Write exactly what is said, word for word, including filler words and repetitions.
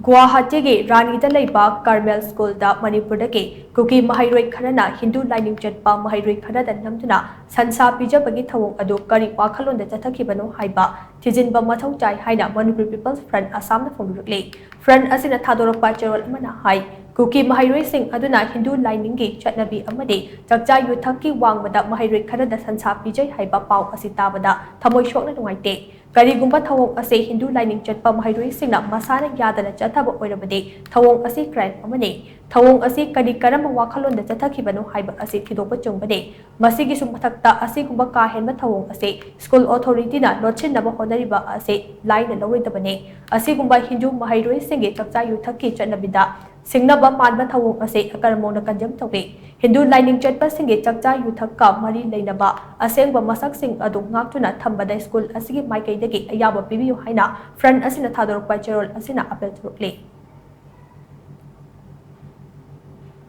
ꯒꯨꯋꯥꯍꯥꯇꯤꯒꯤ ꯔꯥꯅꯤꯗ ꯂꯩꯕ ꯀꯥꯔꯃꯦꯜ ꯁ꯭ꯀꯨꯜꯗ ꯃꯅꯤꯄꯨꯔꯗꯒꯤ ꯀꯨꯀꯤ ꯃꯍꯩꯔꯣꯏ ꯈꯔꯅ ꯍꯤꯟꯗꯨ ꯂꯥꯏꯅꯤꯡ ꯆꯠꯄ ꯃꯍꯩꯔꯣꯏ ꯈꯔꯗ ꯅꯝꯗꯨꯅ ꯁꯟꯁꯥ ꯄꯤꯖꯕꯒꯤ ꯊꯧꯑꯣꯡ ꯑꯗꯨ ꯀꯔꯤ ꯋꯥꯈꯜꯂꯣꯟꯗ ꯆꯠꯊꯈꯤꯕꯅꯣ ꯍꯥꯏꯕ ꯊꯤꯖꯤꯟꯕ ꯃꯊꯧ ꯇꯥꯏ ꯍꯥꯏꯅ Manipur People's Front Assam ꯅ ꯐꯣꯡꯗꯣꯔꯛꯂꯤ꯫ Front ꯑꯁꯤꯅ ꯊꯥꯗꯣꯔꯛꯄ ꯆꯦꯔꯣꯜ ꯑꯃꯅ ꯍꯥꯏ, ꯀꯨꯀꯤ ꯃꯍꯩꯔꯣꯏꯁꯤꯡ ꯑꯗꯨꯅ ꯍꯤꯟꯗꯨ ꯂꯥꯏꯅꯤꯡꯒꯤ ꯆꯠꯅꯕꯤ ꯑꯃꯗꯤ ꯆꯥꯛꯆꯥ ꯌꯨꯊꯛꯀꯤ ꯋꯥꯡꯃꯗ ꯃꯍꯩꯔꯣꯏ ꯈꯔꯗ ꯁꯟꯁꯥ ꯄꯤꯖꯩ ꯍꯥꯏꯕ ꯄꯥꯎ ꯑꯁꯤ ꯇꯥꯕꯗ ꯊꯃꯣꯏ ꯁꯣꯛꯅ ꯅꯨꯡꯉꯥꯏꯇꯦ꯫ ꯀꯔꯤꯒꯨꯝꯕ ꯊꯧꯑꯣꯡ ꯑꯁꯤ ꯍꯤꯟꯗꯨ ꯂꯥꯏꯅꯤꯡ ꯆꯠꯄ ꯃꯍꯩꯔꯣꯏꯁꯤꯡꯅ ꯃꯁꯥꯅ ꯌꯥꯗꯅ ꯆꯠꯊꯕ ꯑꯣꯏꯔꯕꯗꯤ ꯊꯧꯑꯣꯡ ꯑꯁꯤ crime ꯑꯃꯅꯤ꯫ ꯊꯧꯑꯣꯡ ꯑꯁꯤ ꯀꯔꯤ ꯀꯔꯝꯕ ꯋꯥꯈꯜꯂꯣꯟꯗ ꯆꯠꯊꯈꯤꯕꯅꯣ ꯍꯥꯏꯕ ꯑꯁꯤ ꯊꯤꯗꯣꯛꯄ ꯆꯨꯝꯕꯅꯤ꯫ ꯃꯁꯤꯒꯤꯁꯨ ꯃꯊꯛꯇ ꯑꯁꯤꯒꯨꯝꯕ ꯀꯥ ꯍꯦꯟꯕ ꯊꯧꯑꯣꯡ ꯑꯁꯤ ꯁ꯭ꯀꯨꯜ ꯑꯣꯊꯣꯔꯤꯇꯤꯅ ꯂꯣꯠꯁꯤꯟꯅꯕ ꯍꯣꯠꯅꯔꯤꯕ ꯑꯁꯤ ꯂꯥꯏꯅ ꯂꯧꯔꯣꯏꯗꯕꯅꯤ꯫ ꯑꯁꯤꯒꯨꯝꯕ ꯍꯤꯟꯗꯨ ꯃꯍꯩꯔꯣꯏꯁꯤꯡꯒꯤ ꯆꯥꯛꯆꯥ ꯌꯨꯊꯛꯀꯤ ꯆꯠꯅꯕꯤꯗ ꯁꯤꯡꯅꯕ ꯃꯥꯟꯕ ꯊꯧꯑꯣꯡ ꯑꯁꯤ ꯑꯀꯔꯃꯧꯅ condemn ꯇꯧꯏ꯫ ꯍꯤꯟꯗꯨ ꯂꯥꯏꯅꯤꯡ ꯆꯠꯄꯁꯤꯡꯒꯤ ꯆꯥꯛꯆꯥ ꯌꯨꯊꯛꯀ ꯃꯔꯤ ꯂꯩꯅꯕ ꯑꯁꯦꯡꯕ ꯃꯁꯛꯁꯤꯡ ꯑꯗꯨ ꯉꯥꯛꯇꯨꯅ ꯊꯝꯕꯗ ꯁ꯭ꯀꯨꯜ ꯑꯁꯤꯒꯤ ꯃꯥꯏꯀꯩꯗꯒꯤ ꯑꯌꯥꯕ ꯄꯤꯕꯤꯌꯨ ꯍꯥꯏꯅ Front ꯑꯁꯤꯅ ꯊꯥꯗꯣꯔꯛꯄ ꯆꯦꯔꯣꯜ ꯑꯁꯤꯅ appeal ꯇꯧꯔꯛꯂꯤ꯫